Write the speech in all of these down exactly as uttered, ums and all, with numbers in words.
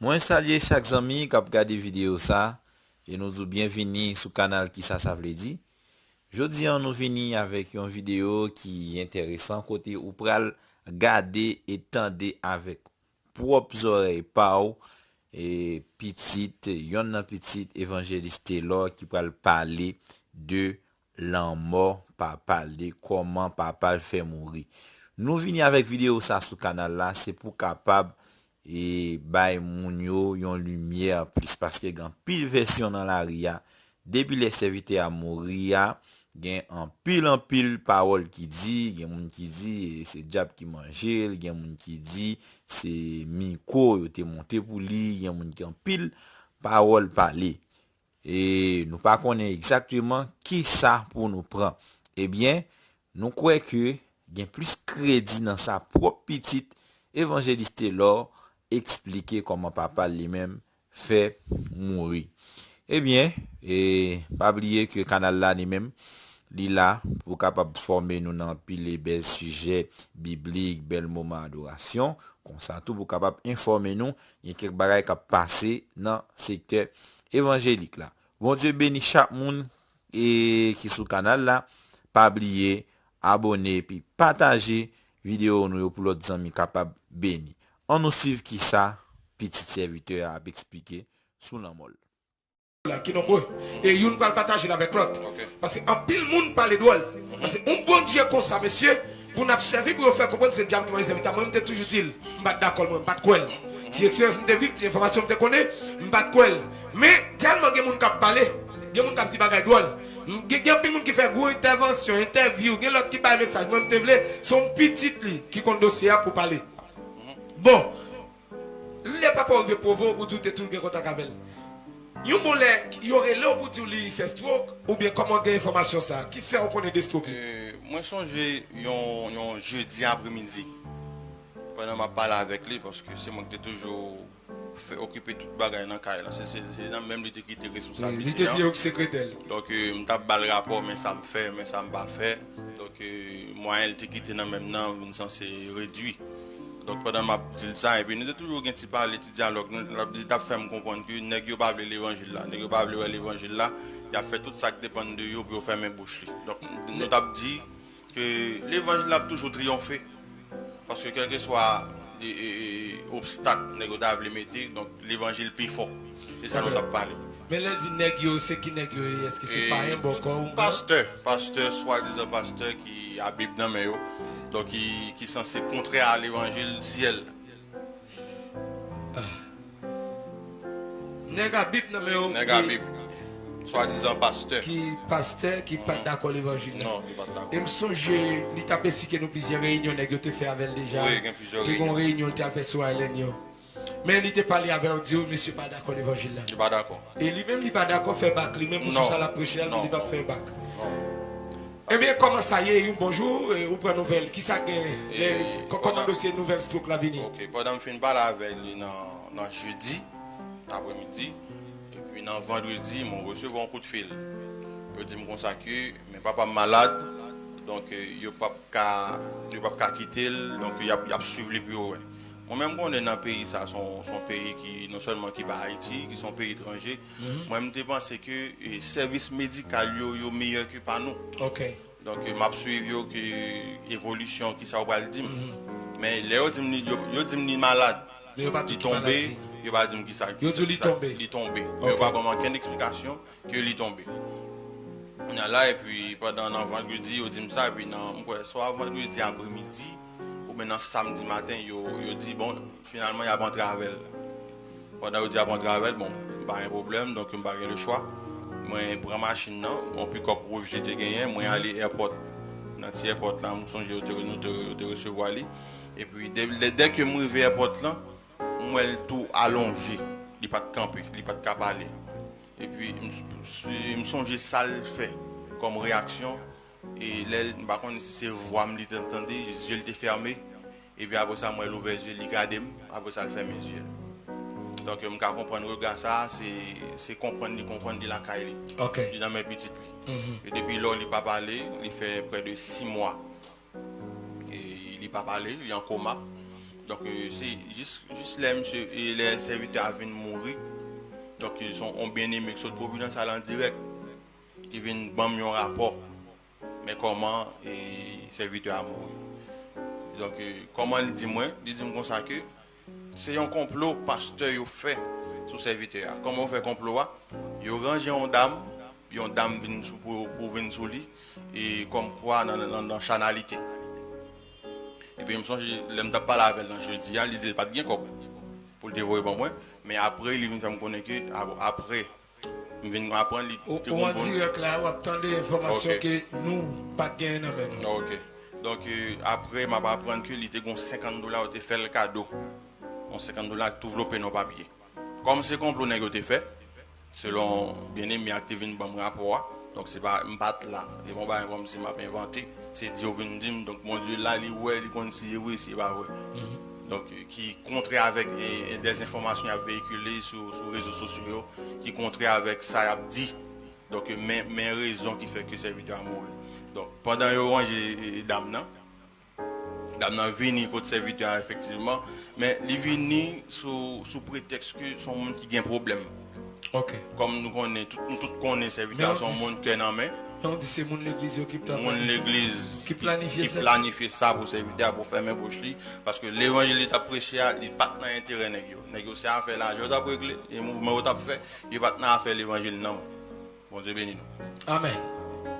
Mwen salye chak zanmi k ap gade videyo sa, e nou di w byenvini sou kanal Kisa Sa Vle Di. Jodi a, nou vini avèk yon videyo ki enteresan, kote ou pral gade e tande avèk pwòp zòrèy pa w, e pitit, yonn nan pitit Evanjelis Telor ki pral pale de lanmò papa l, de kòman papa l fè mouri. Nou vini avèk videyo sa sou kanal la, se pou kapab e bay moun yo yon limyè plis, paske gen anpil vèsyon nan lari a. Depi lè sèvitè a mouri a, gen anpil, anpil pawòl ki di, gen moun ki di, e, se dyab ki manje l, gen moun ki di, se mikwo yo te monte pou li, gen moun ki anpil pawòl pale. E nou pa konnen egzakteman kisa pou nou pran. Ebyen, nou kwè ke gen plis kredi nan sa pwòp pitit Evanjelis Telor eksplike kòman papa l li menm fè mouri. Ebyen, e, pa bliye ke kanal la li menm, li la pou kapab fòme nou nan anpil e bèl sijè biblik, bèl moman adorasyon, konsa tou pou kapab enfòme nou, gen kèk bagay k ap pase nan sektè evanjelik la. Bondye beni chak moun, e, ki sou kanal la. Pa bliye abòne epi pataje videyo nou yo pou lòt zanmi kapab beni. Ann nou swiv kisa pitit sèvitè a ap eksplike sou lanmò l. La ki nonbre. E youn pral pataje l avèk lòt. Paske anpil moun pale dwòl. Paske yon Bondye konsa, mesye, pou n ap sèvi, pou yo fè konprann se dyab ki manje sèvitè. Mwen, m te toujou di l, m pa t dakò l, mwen, m pa t kwè l. Ti eksperyans m te viv, ti enfòmasyon m te konnen, m pa t kwè l. Men, tèlman gen moun k ap pale, gen moun k ap di bagay dwòl. M, gen, gen anpil moun ki fè gwo entèvansyon, entèvyou, gen lòt ki bay mesaj. Mwen, m te vle, se yon pitit li ki konn dosye a pou pale. Bon, lè papa w rive Pwovo, ou di w te toujou gen kontak avè l. Yon bon lè, yo rele w pou di w li fè stroke, oubyen kòman w gen enfòmasyon sa a? Kisa w konnen de stroke li? E, mwen sonje yon, yon jedi apremidi, pandan m ap pale avèk li, paske se mwen ki te toujou fè okipe tout bagay nan kay la. Se, se, se nan menm li te kite responsabilite an. Li te di yo ki sekretè l. Donk, e, m t ap ba l rapò, men sa m fè, men sa m pa fè. Donk, e, mwayen l te kite nan men m nan vin sanse redui. Donk, pandan m ap di l sa, epi nou te toujou gen ti pale, ti dyalòg, nou, l ap, li t ap fè m konprann ke nèg yo pa vle levanjil la. Nèg yo pa vle wè levanjil la, y ap fè tout sa k depann de yo pou yo fèmen bouch li. Donk, nou t ap di ke levanjil la ap toujou triyonfe. Paske kèlkeswa e, e, e, obstak nèg yo ta vle mete, donk, levanjil pi fò. Se sa nou t ap pale. Men lè l di nèg yo, se ki nèg yo ye? Èske se payen, bòkò oubyen? Pastè, pastè, swadizan pastè ki a Bib nan men yo, donk ki, ki sanse kontrè a levanjil syèl. Nèg a Bib nan men yo. Nèg a Bib. Swadizan pastè. Ki pastè ki pa t dakò levanjil la. Non, ki pa t dakò. E m sonje li t ap esplike nou plizyè reyinyon nèg yo te fè avè l deja. Wi, gen plizyè reyinyon. Te gen yon reyinyon li te al fè sou Island yo. Men li te pale avè yo, di yo misye pa dakò levanjil la. Li pa dakò. E li menm li pa dakò fè bak li menm pou sou sa l ap preche la, li li p ap fè bak. Ebyen, kòman sa ye? Yon bon jou, e, ou pran nouvèl. Kisa gen? Lè, kò- kòman dosye nouvèl stroke la vini? Ok, pandan m fin pale avè li nan, nan jedi, apremidi, epi nan vandredi, mwen resevwa yon kout fil. Yo di m konsa ke, men papa m malad, donk, e, yo p ap ka, yo p ap ka kite l, donk, y ap, y ap swiv li pou yo wè. Mwen menm, m konnen nan peyi sa, se yon, se yon peyi ki, non sèlman ki pa Ayiti, ki se yon peyi etranje, mwen, m te panse ke, e, sèvis medikal yo, yo meyè ke pa nou. Ok. Donk, e, m ap swiv yo ke evolisyon, kisa yo pral di m. Men, lè yo di m li, yo, yo di m li malad, li tonbe, yo pa di m kisa, kisa, kisa, li tonbe. Men yo pa ban m okenn eksplikasyon ke li tonbe. Kounye a la, epi pandan nan vandredi, yo di m sa, epi nan, m kwè, swa vandredi apremidi, oubyen nan samdi maten, yo, yo di, bon, finalman, y ap antre avè l. Pandan yo di y ap antre avè l, bon, m pa gen pwoblèm, donk m pa gen lechwa. Mwen pran machin nan, yon pikòp wouj li te genyen, mwen ale èpòt. Nan ti èpòt la, m sonje yo te, nou te, yo te resevwa li. Epi, dè, dè, dèke m rive èpòt lan, m wè l tou alonje. Li pa t kanpe, li pa t ka pale. Epi, m, m sonje sa l fè kòm reyaksyon. E lè l, m pa konn si se vwa m li t ap tande, zye l te fèmen. Epi apre sa, m wè l ouvè zye l, li gade m. Apre sa, l fèmen zye l. Donk, m ka konprann rega sa a, se, se konprann li konprann li lakay li. Ok. Li nan men pitit li. Mhm. E depi lò, li pa pale, li fè prè de sis mwa. E li pa pale, li an koma. Donk, euh, se jis, jis lè misye, e lè sèvitè a vin mouri. Donk, euh, se yon, yon byeneme ki sot Providence al an dirèk, ki vin ban m yon rapò. Men kòman, e, sèvitè a mouri. Donk, euh, kòman li di mwen? Li di m konsa ke se yon konplo pastè yo fè sou sèvitè a. Kòman yo fè konplo a? Yo ranje yon dam, yon dam vin sou, pou, pou vin sou li, e kòmkwa nan, nan, nan chanalite. Epi m sonje, lè m t ap pale avè l nan jedi a, li di l pa t gen kòb pou l te voye ban mwen. Men apre, li vin fè m konnen ke, a, apre, m vin aprann li Ou, te ou gon an bon dirèk la, w ap tande enfòmasyon Ok. ke nou pa t genyen nan men nou. Ok. Donk, euh, apre, m ap aprann ke li te gon senkant dola, yo te fè l kado. Yon senkant dola tou vlope nan papye. Kòm se konplo nèg yo te fè, selon byeneme a ki te vin ban m rapò a, donk se pa, m pa t la. E bon bagay kòmsi m ap envante, se di yo vin di m, donk Bondye la, li wè, li konn si e vre, si e pa vre. Donk, ki kontrè avèk, e, e, dèzenfòmasyon y ap veyikile sou, sou rezo sosyo yo, ki kontrè avèk sa y ap di. Donk, men, men rezon ki fè ke sèvitè a mouri. Donk, pandan yo ranje, e, dam nan, dam nan vini kot sèvitè a efektivman, men li vini sou, sou pretèks ke se yon moun ki gen pwoblèm. Ok. Kòm nou konnen, tout, nou tout konnen sèvitè a se yon moun kè nan men. Men w di se moun legliz yo ki Moun planifye, legliz ki planifye ki sa. planifye sa pou sèvitè a, pou fèmen bouch li. Paske levanjil li t ap preche a, li pa t nan enterè nèg yo. Nèg yo se afè lajan yo t ap regle, e mouvman yo t ap fè, yo pa t nan afè levanjil nanm. Bondye beni nou. Amèn.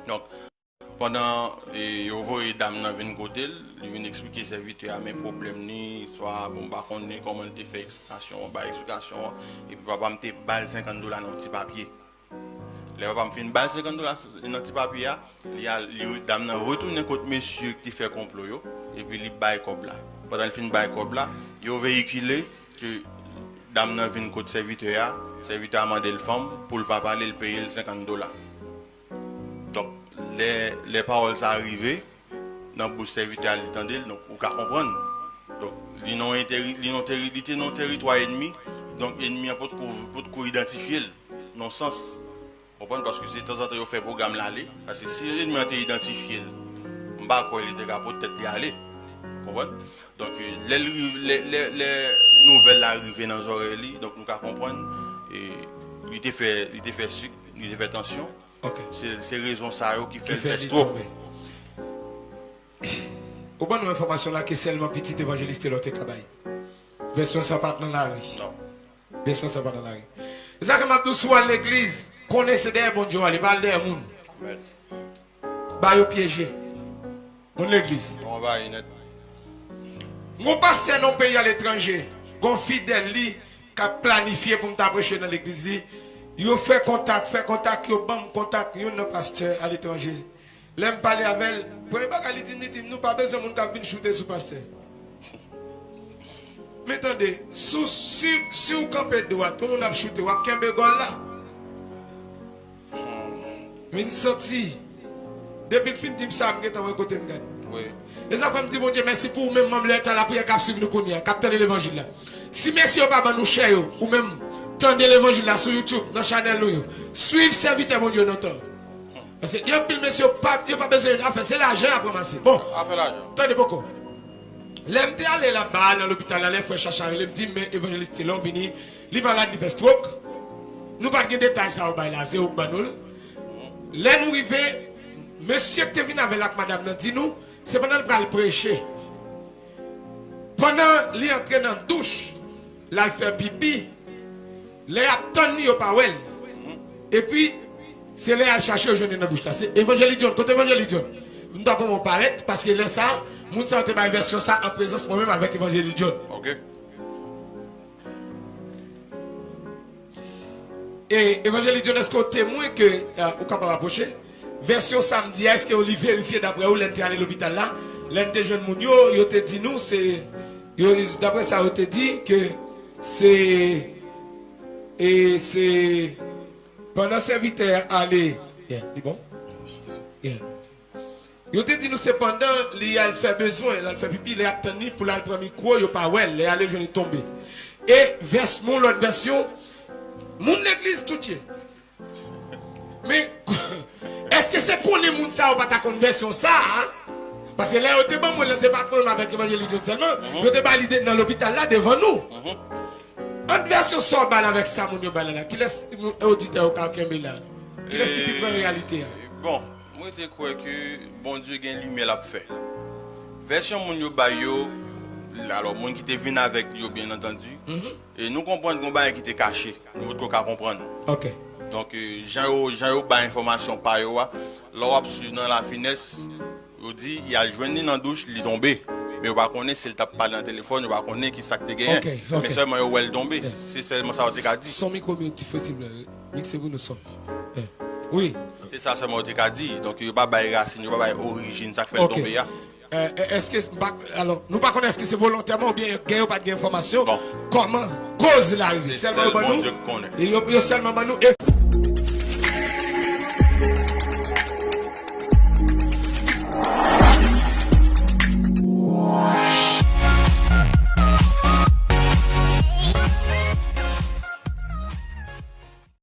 Donk, pandan, e, yo voye dam nan vin kote l, li vin eksplike sèvitè a men pwoblèm li, swa, bon, m pa konnen kòman l te fè eksplikasyon an, bay eksplikasyon an, epi papa m te ba l senkant dola nan yon ti papye. Lè papa m fin ba l senkant dola s-, nan ti papye a, li al, li, dam nan retounen kot mesye ki fè konplo yo, epi li bay kòb la. Pandan l fin bay kòb la, yo veyikile ke dam nan vin kot sèvitè a, sèvitè a mande l fanm, pou l pa pale, l peye l senkant dola. Donk, lè, lè pawòl sa a rive nan bouch sèvitè a, li tande l, donk, ou ka konprann. Donk, li nan yon teri-, li nan teri-, li te nan yon teritwa ènmi, donk, ènmi an potko, potko idantifye l, nan sans. Konprann? Paske se tanzantan yo fè pwogram l ale. Paske si ènmi an te idantifye l, m pa kwè li te ka pot tèt li ale. Konprann? Donk, lè l ri-, lè, lè, lè nouvèl la rive nan zòrèy li, donk, nou ka konprann, e, li te fè, li te fè sik, li te fè tansyon. Ok. Se, se rezon sa yo ki fè l fè stroke. Ou ban nou enfòmasyon la ke sèlman pitit evanjelis Telor te ka bay. Vèsyon sa pa t nan lari. Non. Vèsyon sa pa t nan lari. E sa ke m ap di w, si w al legliz, konnen se dèyè Bondye w ale, pa al dèyè moun. Amèn. Ba yo pyeje. Moun legliz. Yo anvayi nèt. M gon pastè nan peyi aletranje, gon fidèl li k ap planifye pou m ta preche nan legliz li. Yo fè kontak, fè kontak, yo ban m kontak youn nan pastè aletranje. Lè m pale avè l, premye bagay li di m, li di m, "Nou pa bezwen moun k ap vin choute sou pastè." Men tande, si w, si, si w kanpe dwat, yon moun ap choute, w ap kenbe gòl la. M vin santi, depi l fin di m sa, m gentan wè kote m gade. Wi. E sa fè m di Bondye mèsi pou ou menm, manm lè tan lapriyè k ap swiv nou kounye a, k ap tande levanjil la. Si mesye yo pa ban nou chè yo, ou menm, tande levanjil la sou YouTube, nan chanèl nou yo. Swiv sèvitè Bondye yo nan tan. Paske gen anpil mesye yo pa, yo pa bezwen yon afè, se lajan y ap ranmase. Bon, Afè lajan. Tande poko. Lè m te ale laba a nan lopital la, lè frè Chacha rele m, di m, "Men evanjelis Telor vini, li malad, li fè stroke. Nou pa t gen detay sa yo bay la, se ou k ban nou l." Lè nou rive, mesye k te vin avè l ak madanm nan di nou, se pandan l pral preche. Pandan li antre nan douch, l al fè pipi, lè y ap tann li, yo pa wè l. Epi, se lè y al chache, yo jwenn li nan douch la. Se Evanjelis John. Kote Evanjelis John? M ta pran mwen parèt, paske lè sa, moun sa yo te bay vèsyon sa an prezans mwen menm avèk Evanjelis John. Ok. E Evanjelis John, èske w temwen ke, ah, ou kapab apwoche? Vèsyon sa m di a, èske w li verifye daprè ou lè n te ale lopital la? Lè n te jwenn moun yo, yo te di nou se, yo, daprè sa yo te di ke se, e se pandan sèvitè a ale, yeah, li bon? Yeah. Yo te di nou se pandan li al fè bezwen, l al fè pipi, lè y ap tann li pou l al pran mikwo, yo pa wè l, lè y ale jwenn li tonbe. E vès, yon lòt vèsyon, moun legliz tout ye. Men, èske se konnen moun sa yo pa ta konn vèsyon sa a? Paske lè yo te ban moun lan, se pa pwoblèm avèk Evanjelis John sèlman, yo te ba li de- nan lopital la devan nou. Ant vèsyon sa w ba n avèk sa moun yo ba la la, kilès oditè yo ka kenbe la? Kilès ki pi pran reyalite a? Bon, mwen te kwè ke Bondye gen limyè l ap fè. Vèsyon moun yo bay yo, alò, moun ki te vin avèk yo, byen antandi, e nou konprann gen yon bagay ki te kache, nou potko ka konprann. Ok. Donk, jan yo, jan yo bay enfòmasyon pa yo a, lè w ap swiv nan lafinès, yo di y al jwenn li nan douch, li tonbe. Men yo pa konnen si l t ap pale nan telefòn, yo pa konnen ki sa k te genyen. Men sèlman yo wè l tonbe. Se sèlman sa yo te ka di. Son mikwo mwen ti fwe silvouplè. Mikse pou nou son. Wi. Se sa sèlman yo te ka di. Donk yo pa bay rasin, yo pa bay orijin sa k fè l tonbe a. Èske, alò, nou pa konnen èske se volontèman oubyen gen yo pa t gen enfòmasyon kòman koz la rive. Sèlman yo ban nou, yo sèlman ban nou